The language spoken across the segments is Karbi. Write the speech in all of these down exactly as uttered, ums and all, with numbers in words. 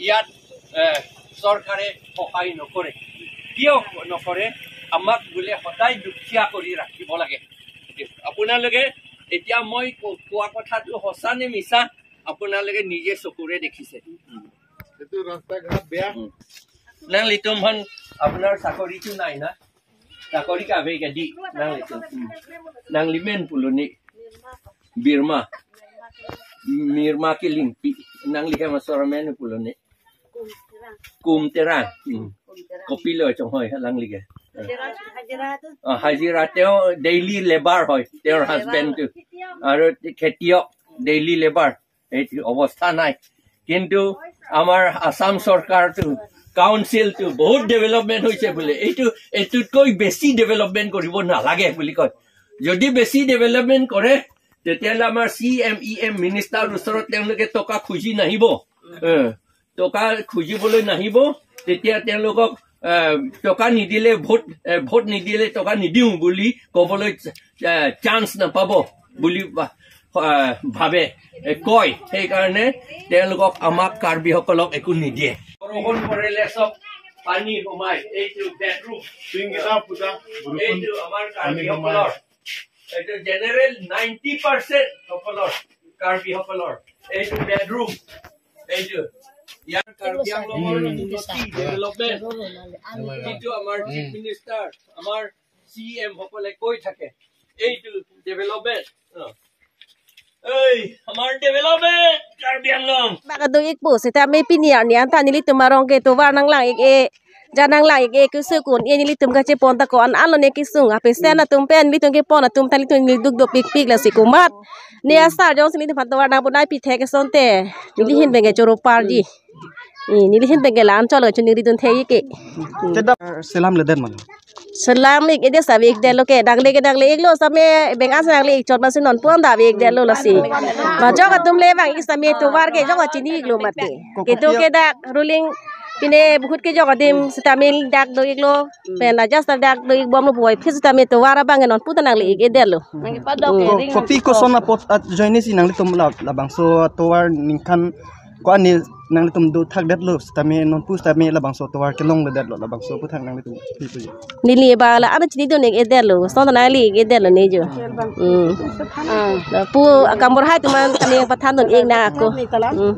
ইয়াত এ, চৰকাৰে সহায় নকৰে। কিয় নকৰে? আমাক বোলে সদায় দুখীয়া কৰি ৰাখিব লাগে। আপোনালোকে এতিয়া মই ক- কোৱা কথাটো সঁচা নে মিছা, আপোনালোকে নিজে চকুৰে দেখিছে। এইটো ৰাস্তা ঘাট বেয়া। উম। Nanglitum aphan আপোনাৰ চাকৰিটো নাই na? Sakori ka ave ka di nanglitum. Hmm. Nangli men pulo ne? Birma. Mirma Kilingpi. Nangli hem asor amen pulo ne? Kum Terang. Hmm. Kopilo chonghoi nangli ke? Ah, hajira, teo daily labour hoi. Teo husband tu. Aru khetiok daily labour. এইটো অৱস্থা নাই। কিন্তু আমাৰ আছাম চৰকাৰটো, কাউন্সিলটো বহুত ডেভেলপমেণ্ট হৈছে বোলে। এইটো, এইটোতকৈ বেছি ডেভেলপমেণ্ট কৰিব নালাগে বুলি কয়। যদি বেছি ডেভেলপমেণ্ট কৰে, তেতিয়াহ'লে আমাৰ C M, E M minister ওচৰত তেওঁলোকে টকা খুজি নাহিব। এ, টকা খুজিবলৈ নাহিব, তেতিয়া তেওঁলোকক এ, টকা নিদিলে ভোট, এ, ভোট নিদিলে টকা নিদিওঁ বুলি ক'বলৈ, এ, চান্স নাপাব বুলি ভা-, এ, ভাবে, এ, কয়। সেইকাৰণে তেওঁলোকক, আমাক কাৰ্বিসকলক একো নিদিয়ে। বৰষুণ পৰিলে চব পানী সোমায়। এইটো বেডৰুম। টিংকেইটা ফুটা, বৰষুণ, এইটো আমাৰ পানী সোমায়। কাৰ্বিসকলৰ, এইটো জেনেৰেল নাইণ্টি পাৰ্চেণ্ট সকলৰ, কাৰ্বিসকলৰ এইটো বেডৰুম। এইটো ইয়াৰ কাৰ্বি আংলঙৰ উন্নতি, ডেভেলপমেণ্ট, যিটো আমাৰ চিফ মিনিষ্টাৰ, আমাৰ চি এম সকলে কৈ থাকে, এইটো ডেভেলপমেণ্ট। অ। এই আমাৰ development Karbi Anglong. Bak do-ikpo seta me pini arni anta nelitum arong ke tovar nanglang-ik-e, ja nanglang-ik-e, keso kun-e nelitum kachepon ta ko-an alo ne kesung. Apesen atum pen nelitum kepon atum ta nelitum neli duk dopikpik lasi komat ne asar jongsi nelitum aphan tovar nangpon-ai pi thek asonte neli ahin pen ke choro parji. Eh, neli ahin pen ke la-an cholo chuningridun thek-ik ke. Kedap selam ledet ma? Selam-ik-edet sa ave-ikdetlo ke, dangle ke dangle-iklo seta me beng an sa dangle-ik chot masi nonpu anta ave-ikdetlo lasi. Majok atum le vang-ik seta me tovar ke jok chini-iklo mati. Kedo ke dak ruling pine bahut kejok adim seta me dak do-iklo. Pen ajat seta dak do-ik bomlo puvoiphit seta me tovar abang ke nonpu ta nangle-ik-edetlo. Ko-, kopi koson apot ajoine si nanglitum la, labangso tovar ningkan ko-an ne nanglitum dothakdetlo seta me nonpu seta me labangso tovar kelongledetlo labangso aphuthak nanglitum pi puji? Neli ba la-an chinidun-ik-edetlo, son ta nangle-ik-edetlo ne jo. Hmm. Lapu akam borhai atum aphan kami pathan dun-ik nang ako. Hmm.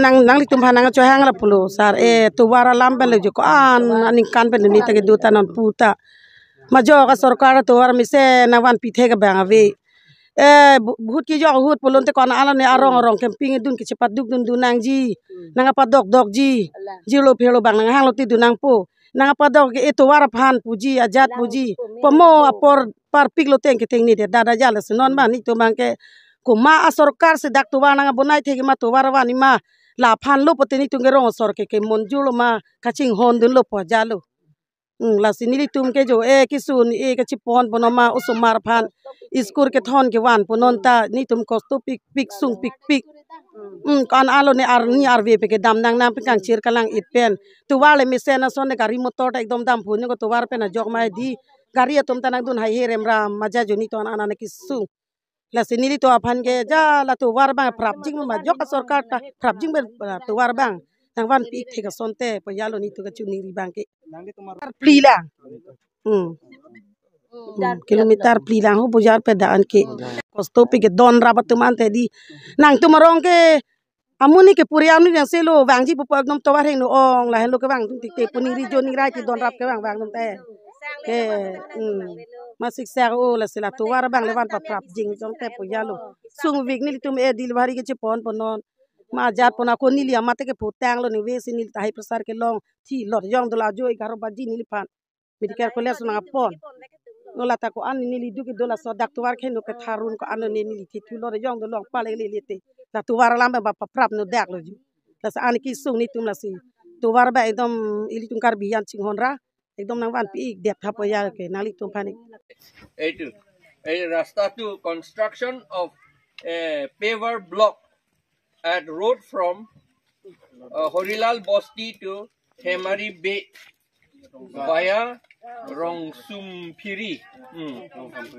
Nang, nanglitum aphan nangchohang lapulo sar, eh, tovar alam pen le jo ko-an aningkan pen ne ta kedo ta nonpu ta. Majok asorkar atovar mesen nangvanpi thek abang ave. Eh, bu-, bahut kejok ahut pulote ko-an alo ne arong arong camping dun kechepaduk dundun nangji. Nangpadokdokji. Jirlo pherlo bang nanghanglo tidun nangpo. Nangpadok ke atovar aphan puji, ajat puji. Pamo apor parpiklo teng keteng ne de dada jala senon ma nelitum abang ke. Komat asorkar si dak tovar nangbonai thekji ma tovar vanji ma. Laphan lo pote nelitum ke rong asor ke ke monjul lo ma kachinghon dunlo pu ajatlo. Hmm, lasi nelitum ke jo, eh, keso ne, eh, kachepon ponon ma osomar aphan school kethon kevan ponon ta nelitum kosto pikpik sungpikpik. Hmm, ko-an alo ne arni arve pen kedam nang nang pen kangchir kalang-it pen. Tovar le mesen ason ne gari motor ta ekdom damphun ko tovar pen ajok ma di. Gari atum ta nangdun haihe remram maja jo nelitum an an kesung. Lasi nelitum aphan ke ja la tovar abang prapjin ma majok asorkar ta prapjin pen la tovar abang nangvanpi-ik thek asonte pu ajatlo nelitum kachiningri abang ke. Tar pli lang. Hmm. Hmm, kilometer pli lang ho bojar pen da-an ke. Kosto pi ke don rap atum ante di. Nangtum arong ke amonit ke puri amonit yang selo vangji pupo ekdom tovar hingno-ong lahenlo kevang tum tikte pu ningri jo ningrai ti don rap kevang vang tum te. Ke, hmm. Masik sak o lasi la tovar abang le van paprapjin jongte pu ajatlo. Sung-ik nelitum eh delivery kechepon ponon. Ma ajat pon ako neli amat ke putanglo ne vesi neli tahai prasar kelong. Thi lot jong dolo ajo egharo baji neliphan medical college nangpon. No lata ko-an neli duk kedo laso dak tovar kehingno ketharun ko-an ne neli thi thu lot jong dolo pale le le te. La tovar alam ba paprap no daklo ju. Lasi an kesung nelitum lasi. Tovar ba ekdom ilitum Karbi an chinghon ra. Ekdom nangvanpi-ikdet tha pu ajat ke nanglitum aphan ik. এইটো, এই ৰাস্তাটো, construction of a paver block at road from uh, Horilal Bosti to Hemari Bay via Rongsumphiri. Hmm.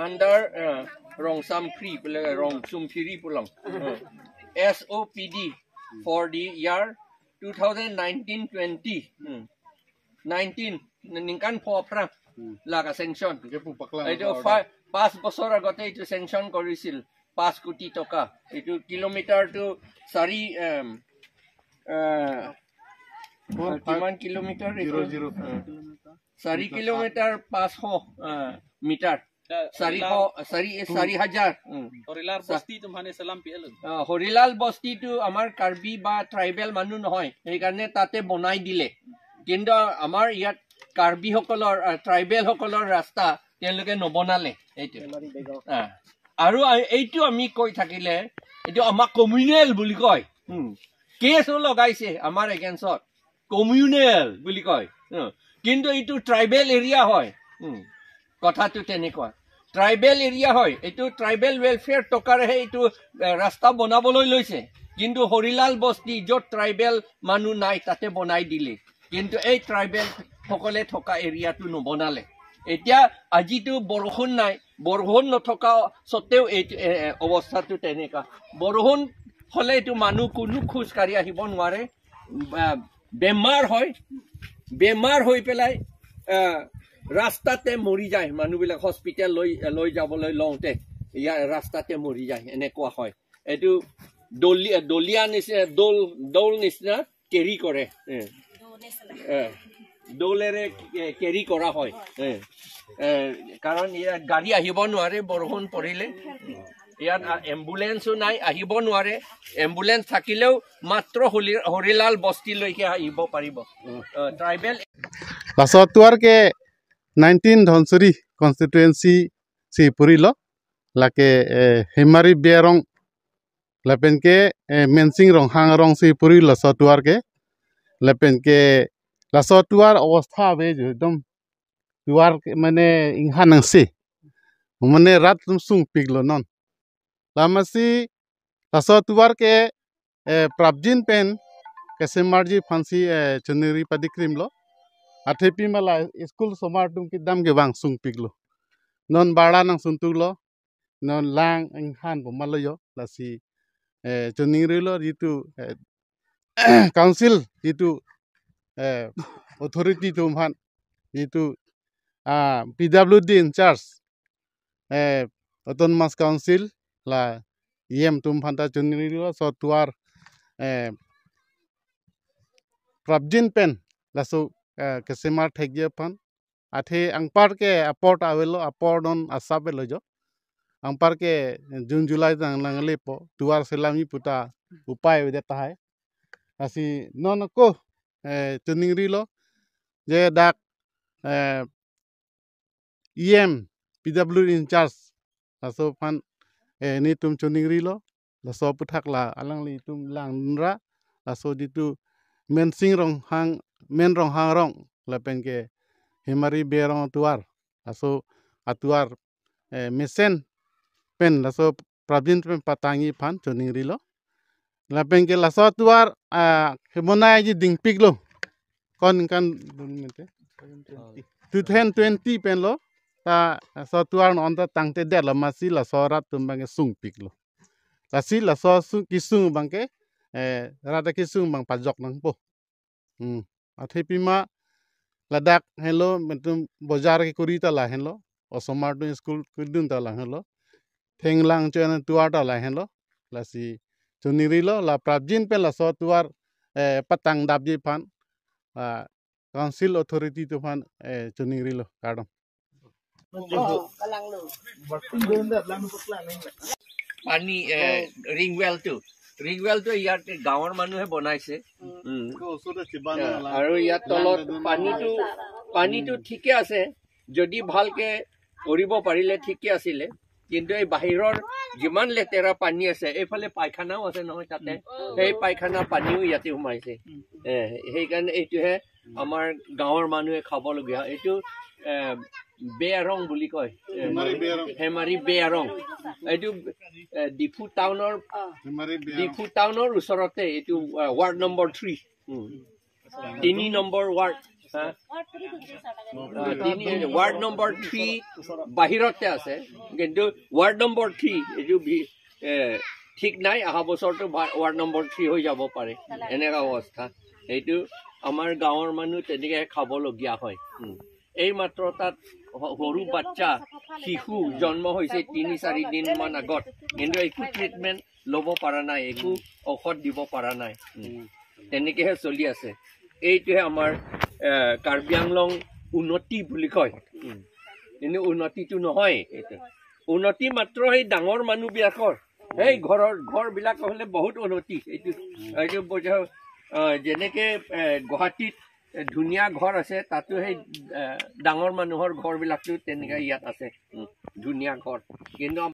Under uh, Rongsamphri, pula Rongsumphiri pulang. Hmm. S O P D for the year two thousand nineteen twenty, um, nineteen, ningkan pho aphrang, উম। La ka-sanction. Anke pu paklang Eitu order. Fi-, পাঁচ বছৰ আগতে এইটো sanction কৰিছিল, পাঁচ কোটি টকা। এইটো কিলোমিটাৰটো চাৰি, এম, এ, Four কিমান কিলোমিটাৰ এইটো? Zero zero five. চাৰি কিলোমিটাৰ পাঁচশ, এ, মিটাৰ। চাৰিশ, চাৰি, চাৰি হাজাৰ। উম। হৰিলাল চা- বস্তি তোমানে চালাম পিয়ালো। অ, হৰিলাল বস্তিটো আমাৰ কাৰ্বি বা ট্ৰাইবেল মানুহ নহয়, সেইকাৰণে তাতে বনাই দিলে। কিন্তু আমাৰ ইয়াত কাৰ্বিসকলৰ, আ, ট্ৰাইবেলসকলৰ ৰাস্তা তেওঁলোকে নবনালে। এইটো। আ, আৰু আ-, এইটো আমি কৈ থাকিলে, এইটো আমাক কমিউনেল বুলি কয়। উম। কেছো লগাইছে আমাৰ এগেইনষ্টত। কমিউনেল বুলি কয়। উম। কিন্তু এইটো ট্ৰাইবেল এৰিয়া হয়। উম। কথাটো তেনেকুৱা। ট্ৰাইবেল এৰিয়া হয়। এইটো ট্ৰাইবেল ৱেলফেয়াৰ টকাৰেহে এইটো, এ, ৰাস্তা বনাবলৈ লৈছে। কিন্তু হৰিলাল বস্তি, য'ত ট্ৰাইবেল মানুহ নাই, তাতে বনাই দিলে। কিন্তু এই ট্ৰাইবেল সকলে থকা এৰিয়াটো নবনালে। এতিয়া আজিতো বৰষুণ নাই, বৰষুণ নথকা স্বত্বেও এই, এ, এ, অৱস্থাটো তেনেকা। বৰষুণ হ'লে এইটো মানুহ কোনো খোজ কাঢ়ি আহিব নোৱাৰে। বা বেমাৰ হয়, বেমাৰ হৈ পেলাই, আহ, ৰাস্তাতে মৰি যায়। মানুহবিলাক হস্পিটেল লৈ, লৈ যাবলৈ লওঁতে ইয়াৰ ৰাস্তাতে মৰি যায়, এনেকুৱা হয়। এইটো দলি-, দলিয়া নিচিনা, দৌল, দৌল নিচিনা কেৰি কৰে। এ। এ। দৌলেৰে, এ, কেৰি কৰা হয়। এ। এ, কাৰণ ইয়াত গাড়ী আহিব নোৱাৰে বৰষুণ পৰিলে। ইয়াত, আ, এম্বুলেন্সো নাই, আহিব নোৱাৰে। এম্বুলেন্স থাকিলেও মাত্ৰ হলি-, হৰিলাল বস্তিলৈকে আহিব পাৰিব। উম। আ, tribal Laso atuar ke nineteen Dhansiri constituency si purilo, lake, eh, Hemari Bey arong, lapen ke, eh, Mensing Ronghang arong si purilo laso atuar ke, lapen ke laso atuar awastha ave jo, ekdom atuar ke mane inghan nangsi. Mane rat atum sungpiklo non. Lamasi laso atuar ke, eh, prapjin pen kesemarji aphansi, eh, choningri padikrimlo. Athe pima la school osomar atum kedam kevang sungpiklo. Non barla nangsuntuklo. Non lang inghan bomalo jo. Lasi, eh, choningrilo jitu, eh, council jitu, eh, authority atum aphan jitu, ah, P W D in charge, eh, Autonomous Council la E M atum aphanta choningrilo laso atuar, eh, prapjin pen laso, eh, kesemar thekji aphan. Athe anpar ke apor ta avelo, apor non asap avelo jo. Anpar ke June July tang nanglepo, atuar selamji puta upai avedet tahai. Lasi non ako, eh, choningrilo je dak, eh, E M P W D in charge laso aphan, eh, nelitum choningrilo. Laso aphuthak la alanglitum langdunra, laso jitu Mensing Ronghang, Men Ronghang arong, lapen ke Hemari Bey arong atuar, laso atuar, eh, mesen pen laso prapjin pen patangji aphan choningrilo. Lapen ke laso atuar, ah, kebonaiji dingpiklo. Ko-an ningkan dun mete? Two thousand twenty penlo. Ta laso atuar non ta tangtedetlo, masi laso rat atum abang ke sungpiklo. Lasi laso sung, kesung abang ke, eh, rat akesung abang pajok nangpo. Hmm. Athe pima ladak henlo, nelitum bojar kekori ta la henlo. Osomar atum school kedun ta la henlo. Thenglang cho-en atuar ta la henlo. Lasi choningrilo, la prapjin pen laso atuar, eh, patangdapji aphan, ah, council authority atum aphan, eh, choningrilo, kardom. পানী, এ, ৰিং ৱেলটো, ৰিং ৱেলটো ইয়াত গাঁৱৰ মানুহে বনাইছে। উম। এ, আৰু ইয়াত তলত পানীটো, পানীটো ঠিকে আছে, যদি ভালকে কৰিব পাৰিলে ঠিকে আছিলে, কিন্তু এই বাহিৰৰ যিমান লেতেৰা পানী আছে, এইফালে পায়খানাও আছে নহয় তাতে, উম। সেই পায়খানা পানীও ইয়াতে সোমাইছে। উম। এ, সেইকাৰণে এইটোহে আমাৰ গাঁৱৰ মানুহে খাবলগীয়া। এইটো, এ, বেয়াৰং বুলি কয়। এ, হেমাৰি বেয়াৰং। হেমাৰি বেয়াৰং। এইটো, এ, ডিফু টাউনৰ, হেমাৰি বেয়াৰং। ডিফু টাউনৰ ওচৰতে এইটো, এ, ৱাৰ্ড নম্বৰ থ্ৰী। উম। তিনি নম্বৰ ৱাৰ্ড। হা? আ, তিনি, ৱাৰ্ড নম্বৰ থ্ৰী বাহিৰতে আছে, কিন্তু ৱাৰ্ড নম্বৰ থ্ৰী এইটো বি-, এ, ঠিক নাই, অহা বছৰটো ভা- ৱাৰ্ড নম্বৰ থ্ৰী হৈ যাব পাৰে, এনেকুৱা অৱস্থা। সেইটো আমাৰ গাঁৱৰ মানুহ তেনেকে খাবলগীয়া হয়। উম। এই মাত্ৰ তাত স- সৰু বাচ্চা, শিশু জন্ম হৈছে তিনি চাৰি দিন মান আগত, কিন্তু একো ট্ৰিটমেণ্ট ল'ব পৰা নাই, একো ঔষধ দিব পৰা নাই। উম। তেনেকেহে চলি আছে। এইটোহে আমাৰ এ, কাৰ্বি আংলং উন্নতি বুলি কয়। উম। কিন্তু উন্নতিটো নহয় এইটো। উন্নতি মাত্ৰ সেই ডাঙৰ মানুহবিলাকৰ, সেই ঘৰৰ ঘৰবিলাক হ'লে বহুত উন্নতি। এইটো এইটো বোধহয়, আহ, যেনেকে এ, গুৱাহাটীত এ, ধুনীয়া ঘৰ আছে, তাতো সেই এ, ডাঙৰ মানুহৰ ঘৰবিলাকতো তেনেকে ইয়াত আছে। উম, ধুনীয়া ঘৰ। কিন্তু